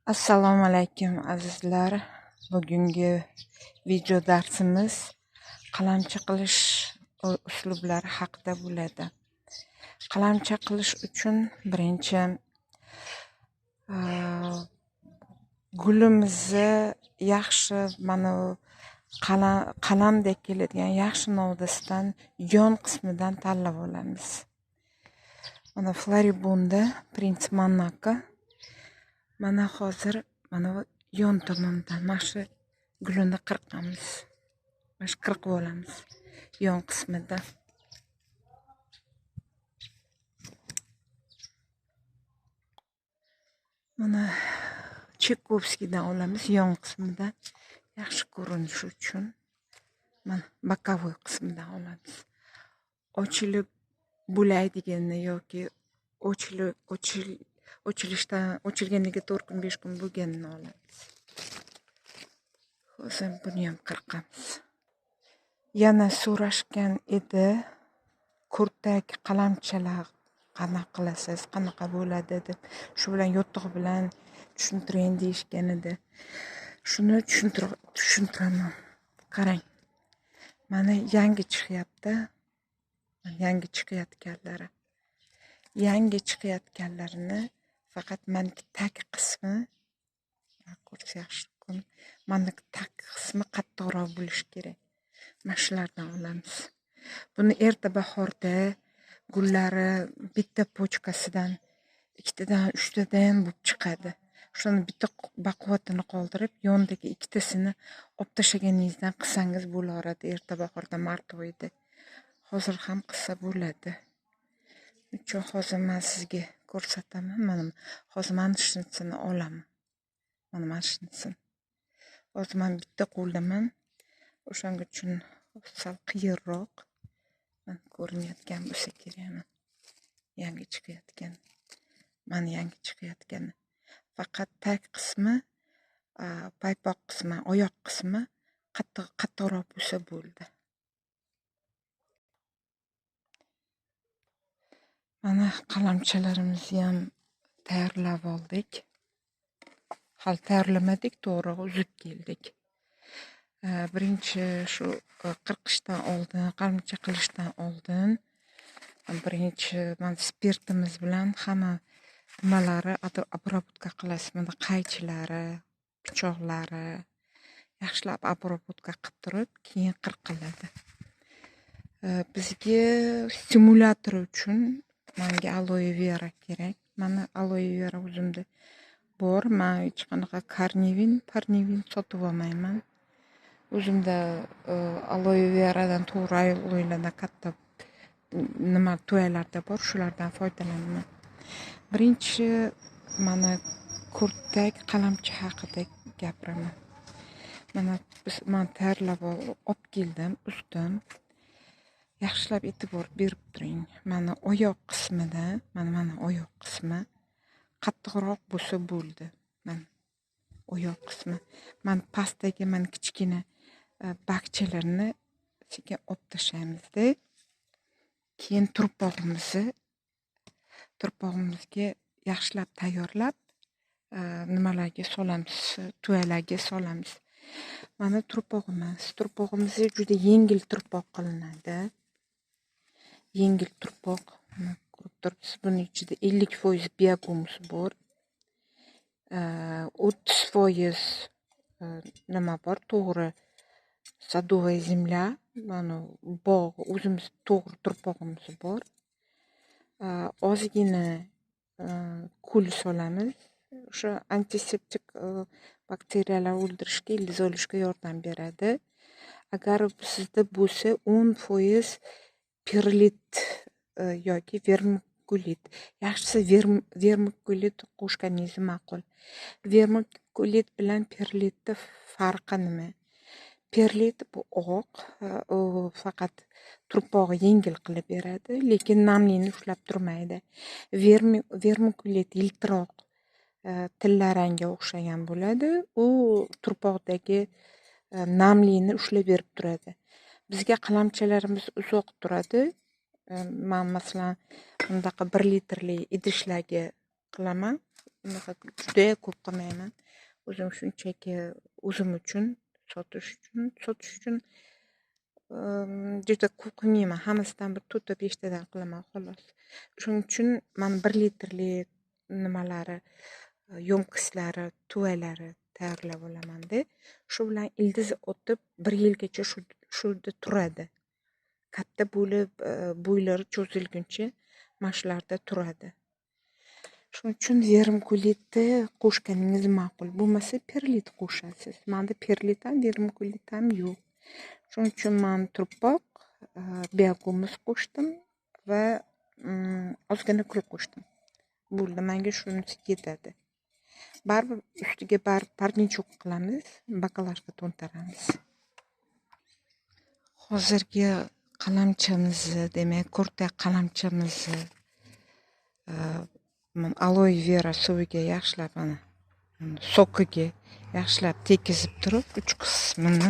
Assalomu alaykum azizlar. Bugungi video darsimiz qalamcha qilish uslublari haqida bo'ladi. Qalamcha qilish uchun birinchi gulimizni yaxshi mana qalamdek keladigan yaxshi novdasidan yon qismidan tanlab olamiz. Mana Floribunda Prince Monaco. Mana hozir mana yon tomondan mana shu gulini qirqamiz. Mana shu qirqib olamiz yon qismidan. Mana Chekkovskiydan olamiz yon qismidan yaxshi ko'rinishi uchun. Mana боковой qismidan olamiz. Ochilib bo'laydigani yoki ochilganiga 4 kun 5 kun bo'lganini olamiz. Hozir buni ham qirqamiz. Yana so'rashgan edi, kurtak qalamchalar qanaqa qilasiz, qanaqa bo'ladi deb, shu bilan yotig'i bilan tushuntiring deyishgan edi. Shuni tushuntiraman. Qarang. Mana yangi chiqyapti. Yangi chiqayotganlari. Yangi chiqayotganlarini faqat maniki tak qismi, ko'rsa yaxshi kun, maniki tak qismi qattiqroq bo'lishi kerak. Mana shulardan olamiz. Buni erta bahorda gullari bitta pochkasidan, ikkitadan, uchtadan bo'lib chiqadi. Shuni bitta baquvvatini qoldirib, yonidagi ikkitasini olib tashlaganingizdan qilsangiz bo'laveradi erta bahorda, mart oyida. Hozir ham qilsa bo'ladi. Uchun hozir men sizga ko'rsataman. Mana hozir mana shunisini olaman. Mana shunisini. Hozir men bitta qo'ldaman. O'shaning uchun sal qiyinroq. Mana ko'rinayotgan bo'lsa kerak. Yangi chiqayotgan. Mana yangi chiqayotgan. Faqat tag qismi, paypoq qismi, oyoq qismi qattiqroq bo'lsa bo'ldi. Mana qalamchalarimizni ham tayyorlab oldik. Hali tayyorlamadik, to'g'ri uzib keldik. Birinchi shu qirqishdan oldin, qalamcha qilishdan oldin birinchi mana spirtimiz bilan hamma nimalari обработка qilasiz. Mana qaychilari, pichoqlari yaxshilab обработка qilib turib, keyin qirqiladi. Bizga stimulyator uchun menga aloe vera kerak. Mana aloe vera o'zimda bor. Men hech qanaqa karnivin, parnivin sotib olmayman. O'zimda aloe veradan to'g'ri aloelardan katta nima to'yalarda bor, shulardan foydalanaman. Birinchi mana kurtak qalamcha haqida gapiraman. Mana biz men tayyorlab olib keldim, uzdim. Yaxshilab e'tibor berib turing. Mana oyoq qismida, mana oyoq qismi qattiqroq bo'lsa bo'ldi. Mana oyoq qismi. Mana pastdagi mana kichkina bakchalarni sekin olib tashlaymizda. Keyin turpog'imizga yaxshilab tayyorlab, nimalarga solamiz, tuyalarga solamiz. Mana turpog'imiz, turpog'imiz juda yengil turpoq qilinadi. Yengil turpoq, mana ko'rib turibsiz, buning ichida 50% biogumus bor. 30% nima bor, to'g'ri садовая земля, mana bog', o'zimiz to'g'ri turpog'imiz bor. Ozgina kul solamiz. O'sha antiseptik bakteriyalar o'ldirishga, ildiz olishga yordam beradi. Agar sizda bo'lsa 10% perlit yoki vermikulit. Yaxshisi vermikulit qo'shganingiz ma'qul. Vermikulit bilan perlitni farqi nima? Perlit bu oq, u faqat turpog'i yengil qilib beradi, lekin namlikni ushlab turmaydi. Vermikulit yiltiroq, tilla rangga o'xshagan bo'ladi. U turpoqdagi namlikni ushlab berib turadi. Bizga qalamchalarimiz uzoq turadi. Men masalan bundaqa 1 litrli idishlarga qilaman. Unaqa juda ko'p qilmayman. O'zim shunchaki o'zim uchun, sotish uchun juda ko'p qilmayman. Hammasidan bir to'rtta, beshtadan qilaman, xolos. Shuning uchun man 1 litrli nimalari, ёмкость lari, tuvalari tayyorlab olamanda, shu bilan ildiz otib, bir yilgacha shuda turadi. Katta bo'lib, bo'ylari cho'zilguncha mana shularda turadi. Shuning uchun vermikulitni qo'shganingiz ma'qul. Bo'lmasa, perlit qo'shasiz. Manda perlit ham, vermikulit ham yo'q. Shuning uchun man turpoq, biogumus qo'shdim va ozgina kul qo'shdim. Bo'ldi, menga shunisi yetadi. Baribir ustiga baribir парничок qilamiz, баклажка to'ntaramiz. Hozirgi qalamchamizni, demak, kurtak qalamchamizni aloe vera suviga yaxshilab, mana сок iga yaxshilab tekizib turib, uch qismini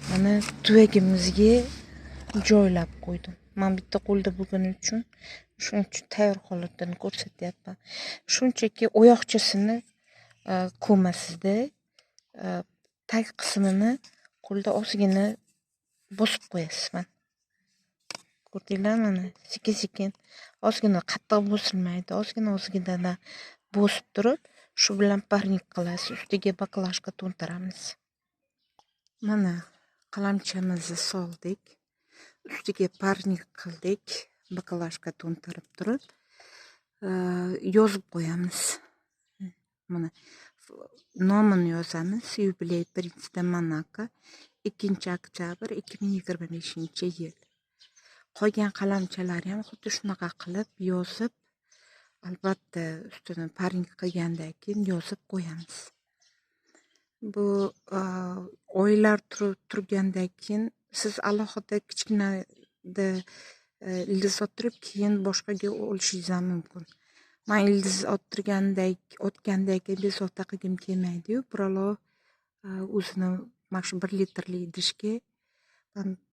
mana tuvagimizga joylab qo'ydim. Man bitta qo'lda bo'lgani uchun, shuning uchun tayyor holatini ko'rsatyapman. Shunchaki oyoqchasini ko'masizda, tag qismini qo'lda ozgina bosib qo'yasiz. Mana, ko'rdinglar, mana sekin sekin, ozgina, qattiq bosilmaydi, ozgina ozginadan bosib turib, shu bilan парник qilasiz, ustiga баклажка to'ntaramiz. Mana, qalamchamizni soldik, ustiga парник qildik, баклажка to'ntarib turib, yozib qo'yamiz. Mana, nomini yozamiz: "Юбилей принца Монако, 2 oktyabr 2025-yil". Qolgan qalamchalarni ham xuddi shunaqa qilib yozib, albatta, ustini парник qilgandan keyin yozib qo'yamiz. Bu oylar turgandan keyin siz alohida kichkinada ildiz ottirib, keyin boshqaga olishingiz ham mumkin. Man ildiz otgandan keyin bezovta qilgim kelmaydiyu, birolo o'zini mana shu 1 litrli idishga